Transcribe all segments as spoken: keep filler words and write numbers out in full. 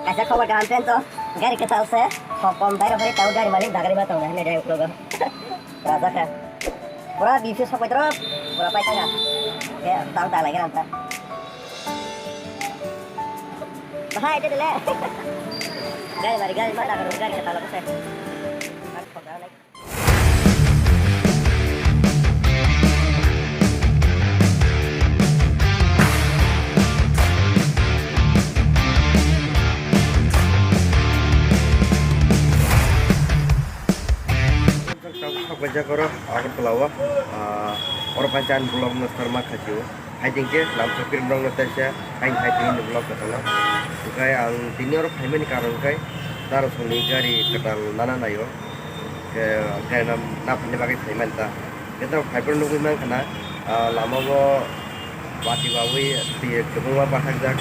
Kaisa khobor kaham pen to, gari kwtal se, kok kom dai rok hai tao gari malik dagari ma tongo, hinwi dai uklogo. Raja kha. Pura B P S sok pai tro, pura pai tanga. Ke tang ta lagi ranta. Bahai te dele. Gari mari gari ma dagar gari kwtal se. Sok paijak oro Agartala o, ah, oro kaisa ani vlog no start ma khaisio. Hai din khe lam sokir rok no taisa hai hai din vlog kwtal o. Hwnkhe ang tini oro phaimani karon khe Darasongni gari kwtal nana naio. Khe gari no naphani bagwi phaimani ta. Khe tabuk phaiphuru nugwi mankha na, ah, lama o bati bawi twi kwbangma bathakjak.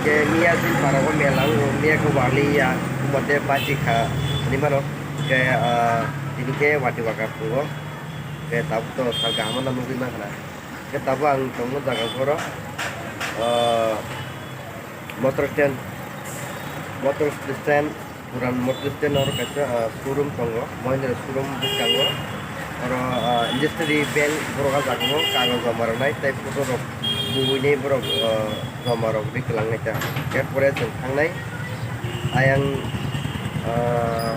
Khe miya chini para o mela wngo, miya khe waliya, mate bachikha hinwi mano. Khe, ah, tini khe wati waka phungo. Khe tabuk to sal kaham no nugwi mankha na. Khe tabuk ang tongo jaga oro, ah, motor stand, motor stand, puran motor stand oro kaisa, ah, showroom tongo, Mahindra showroom bwskango. Oro, ah, industry bank borok ah jaga o kagoj joma rwnai tei photo rok buini borok, ah, joma rok ri kwlangnai ta. Khe pore chwng thangnai ayang, ah,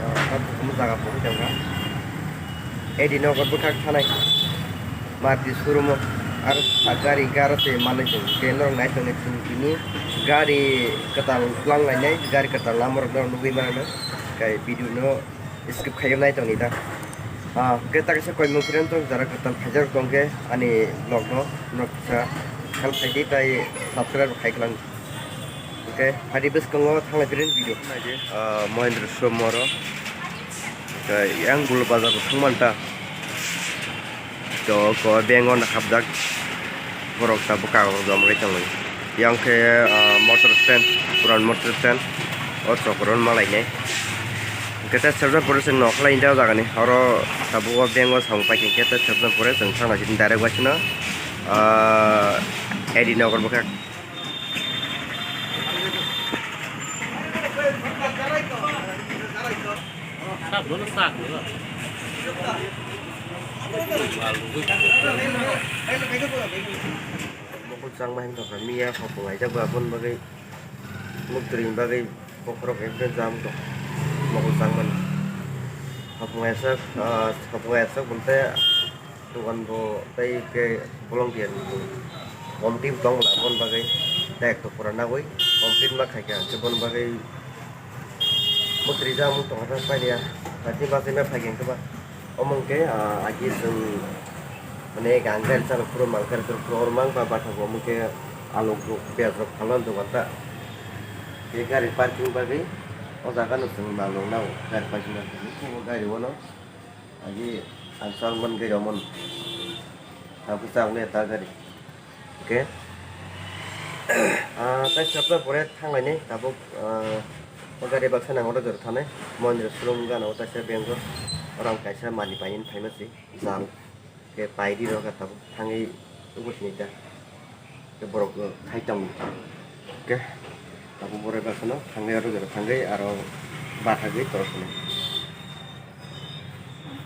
jaga pogwi tongkha. Edi nogo bwkhak thanai. Maruti showroom o aro gari garo se manwi tongo. Tei norok nai tongwi chwng tini gari kwtal twlang lainai, gari kwtal lama rok norok nugwi mano. Kai video no skip khaiwi nai tongdi ta. Ah, hwnkhe ta kaisa koimung phiran tong jara kwtal phaijak tongkhe ani vlog no norok kisa help khaidi tai subscribe khai kwlang. Hwnkhe phaidi bwskango thanglai phiran video. Ah, Mahindra showroom oro. Hwnkhe yang Gul bazar bo thangmanta. To, ko bank o nakhapjak. Borok tabuk kagoj joma ri tongwi. Yang khe, ah, motor stand, puran motor stand. O chokron malainai. Hwnkhe tei sebjak pore chwng nokhlai inda o jagani. Oro tabuk o bank o samung paikhe hwnkhe tei sebjak pore chwng thangna sidi direct waisano, ah, A D Nagar bwkhak. Mokol changma hinwi tongkha, miya hopung laijak ba, aboni bagwi muktwrwini bagwi bokhorok ekdom jam tong mokol changmani. Hopung laijak, ah, hopung laijak bonte. Dogan bo tei khe bolong dia ni bo. Hom team tong la, aboni bagwi tei ekto pura nagwi hom team ma khaikha, hwnkhe boni bagwi mwtwrwi ja mung tongkha ta pailiya. Tati bagwi ma phaikha hwnkhe ba omo hwnkhe, ah, agi chwng mane gang gari chalo phuru mal gari phuru oro mang ba batha bo omo hwnkhe alok rok piyaj rok phalmani dogan ta. Tei gari parking bagwi o jaga no chwng mal rok nao gari parking bagwi, o gari o no. Agi ang chwng man gari omon. Tabuk chwng le ta gari. Oke. Ah, tai sabta pore thanglaini tabuk, ah, o gari baksa nang order jora thanai. Mondir showroom gana o taisa Bengal. Orang kaisa mani pain phaima si jal. Ke paidi rok tabuk thangwi ubus ni ta. Tei borok khai tongo. Khe abo borok bai kheno thangwi aro jora thangwi aro bathagwi toro kheno.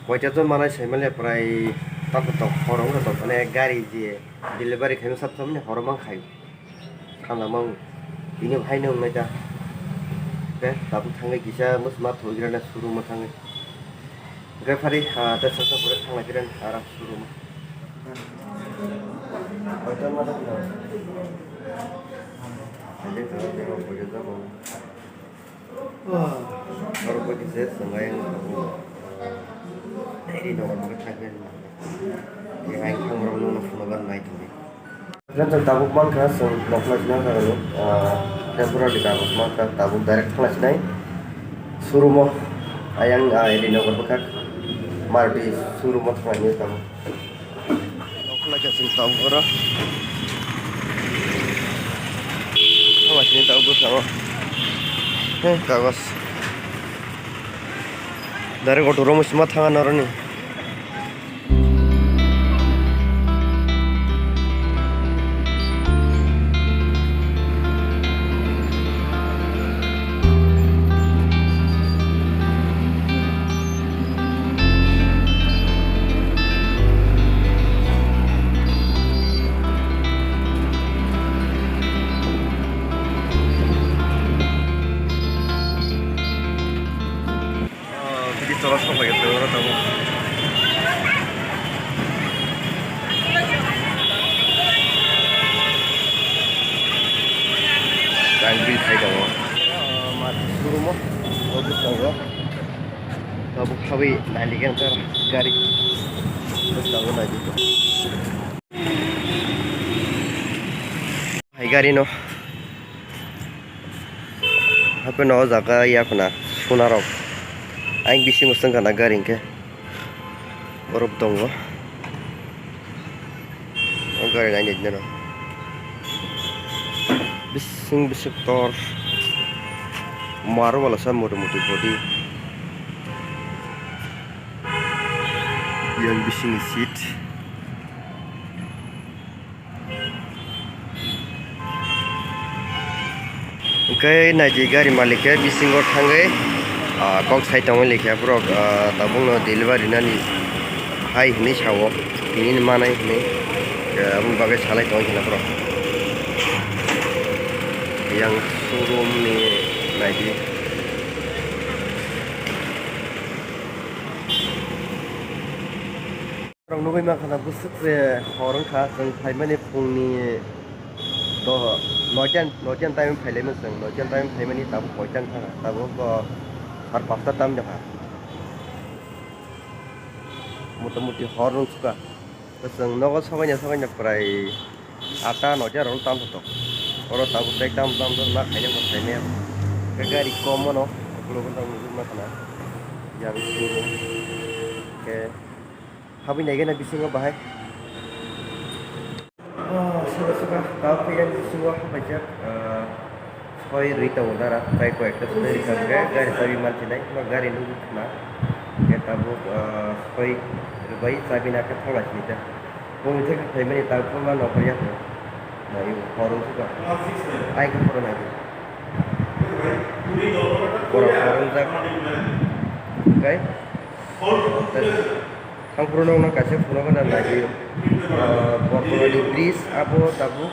Koita jon manai sai manya prai takhuk tok horo wngkha tok mane gari je delivery khaima sab samani horo mang khai. Thangna mang bini bo haino wngnai ta. Khe tabuk thangwi kisa mwsma thoi gira na showroom o thangwi. Hwnkhe phari, ah, tei sakno borok thang lai phirani aram showroom o. Koito ma tongkha? Hwnkhe tei tei rok koito jago. Borok bai khe se chwng ayang tongo. Tei ri nogo hwnkhe thang khe. Tei ayang thang borok nokno phunukna nai tongdi. Hwnkhe chwng tabuk mankha, chwng nokla sina thangni, ah, temporary kagoj mankha, tabuk direct thangna sinai showroom o, ayang, ah, Edi Nagar bwkhak Maruti showroom o thangni tabuk. Nokla khe chwng tabuk oro. Thangna sini tabuk bwskango. He, kagoj. Direct auto room o sima thanga noroni. Sawi nailigena ta gari. Bwskango naidi. Hai gari no. Hape no o jaga ya khuna suna rok. Ang bisingo swngkha na gari hinkhe. Borok tongo. O gari nainai dinano. Bising bising tor. Maro wala sa moto moti body. Yang bising seat. Hwnkhe naidi gari malik khe bisingo thangwi, ah, kok sai tongwi likha borok, ah, tabukno delivery nani hai hinwi sao, hinwi manai hinwi, ah, aboni bagwi salai tongwi khna borok. Yang showroom ni naidi. Rok nugwi mankha na bwswk se hor wngkha, chwng phaimani phungni do-, noita, noita time phailaimani chwng, noita time phaimani tabuk koita wngkha, tabuk, o, sar pasta time jakha. Mota moti hor wngsukha. Chwng nogo sobaina sobaina prai atta noita rok tam thok. Oro tabuk tei tam tam tam ma khaina bo khaina. Khe gari kom mano, ukulok wngkha nugwi mankha na. Yang sini. Khe Habwi naigena bisingo bahai. Ah, suka suka tao khe yang bisingo hapaijak, ah, soi rwi tongo dara, tei koi ekta soi rwkha hwnkhe gari chabi mansinai, ma gari nugwi khna. Hwnkhe tabuk, ah, soi rwbai chabi nakhe thangna sini ta. Bumui thekha phaimani tabuk ma nokol yakno. Nai hor wngsuka. Ai khe phoro naidi. Borok hor wngjak. Hwnkhe Thangphuru nokno kaisa phunukgana naidi, ah, Bortolani bridge abo tabuk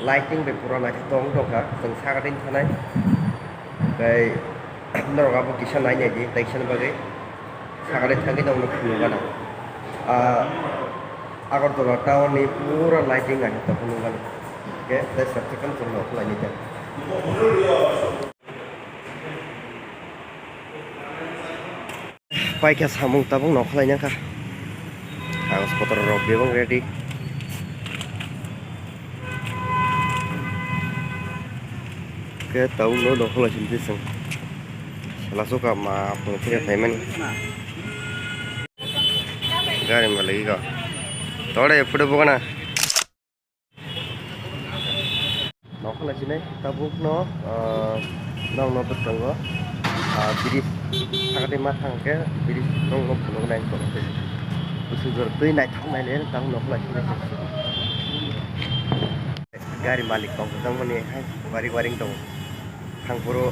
lighting bai pura naithok tong tongkha, chwng sakatini thanai. Tei norok abo kisa nai naidi, tei kisani bagwi sakatini thangwi nokno phunukgana. Ah, Agartala town ni pura lighting naithok tong phunukgana. Hwnkhe tei sabsekan chwng nokhlaini ta. Paikha samung tabuk nokhlai nangkha. Kagoj potro rok bebak ready. Khe tabuk no nokhlai sini chwng. Sala soka ma phone khe phaimani. Gari ma lagi ko. Tore photo bokana. Nokha naisinai tabukno, ah, nokno bwskango, ah, bridge sakatwi ma thang khe bridge nokno phunuknai ang tongkhe. Bwswk jorok twi naithok nainai tang nokha naisinai. Gari malik kok tongmani hai waring waring tongo. Thangphuru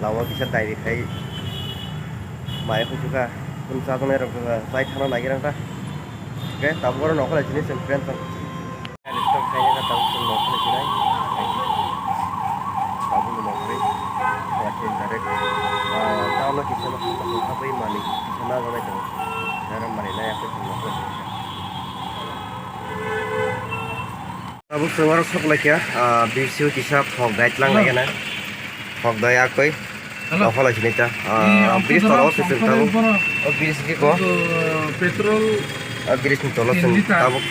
lama kisa dai rikhai mai huchuka, chwng chajaknai rok chai thangna naigra ta. Hwnkhe tabuk oro nokha naisinai chwng friend tong. Gari stop khaina khe tabuk chwng nokha naisinai. Tabukni nokha nai. Direct, ah, town o kisa no habwi manwi kisa najaknai tongo. Direct manwi naiya khe chwng nokha naisinai. Tabuk chwng oro sok lai kha, ah, B C O kisa phok dai tlang lai gana. Phok dai akoi. Hello. Nokha lai sini ta. Ah, bridge tolo se chwng tabuk. O bridge ni ko. Petrol. Ah, bridge ni tolo chwng tabuk.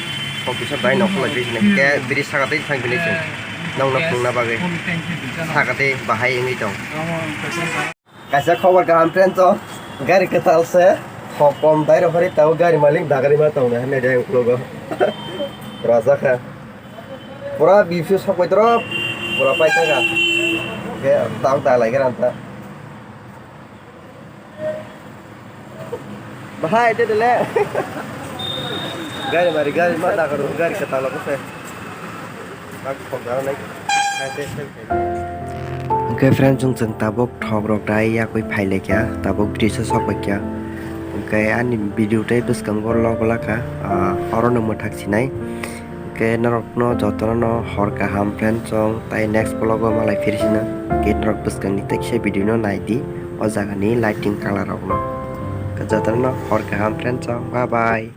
Phok kisa dai nokha lai bridge ni. Ke bridge saka tei thang bini chwng. Nokno phunukna bagwi. Saka tei bahai wngwi tong. Kaisa khobor kaham friend o, gari kwtal se, hok kom dai rok phari tabuk gari malik dagari ma tongo hinwi de ang ulogo. Raja kha. Pura B P sokbai toro, pura paithaka. Khe tabuk dalai khe ranta. Bahai de dele. Gari mari gari ma dagaro gari kwtal o se. Hwnkhe friend, chwng, chwng tabuk thok rok dai yakwi phai laikha, tabuk bridge o sok baikha. Hwnkhe ani video tei bwskango logo lakha, ah, orono mwthak sinai. Hwnkhe norokno jotono no hor kaham friend, chwng tai next vlog o malai phir sino. Hwnkhe norok bwskangni tekse video no naidi o jagani lighting colour rokno. Hwnkhe jotono no hor kaham friend, chwng, bye bye.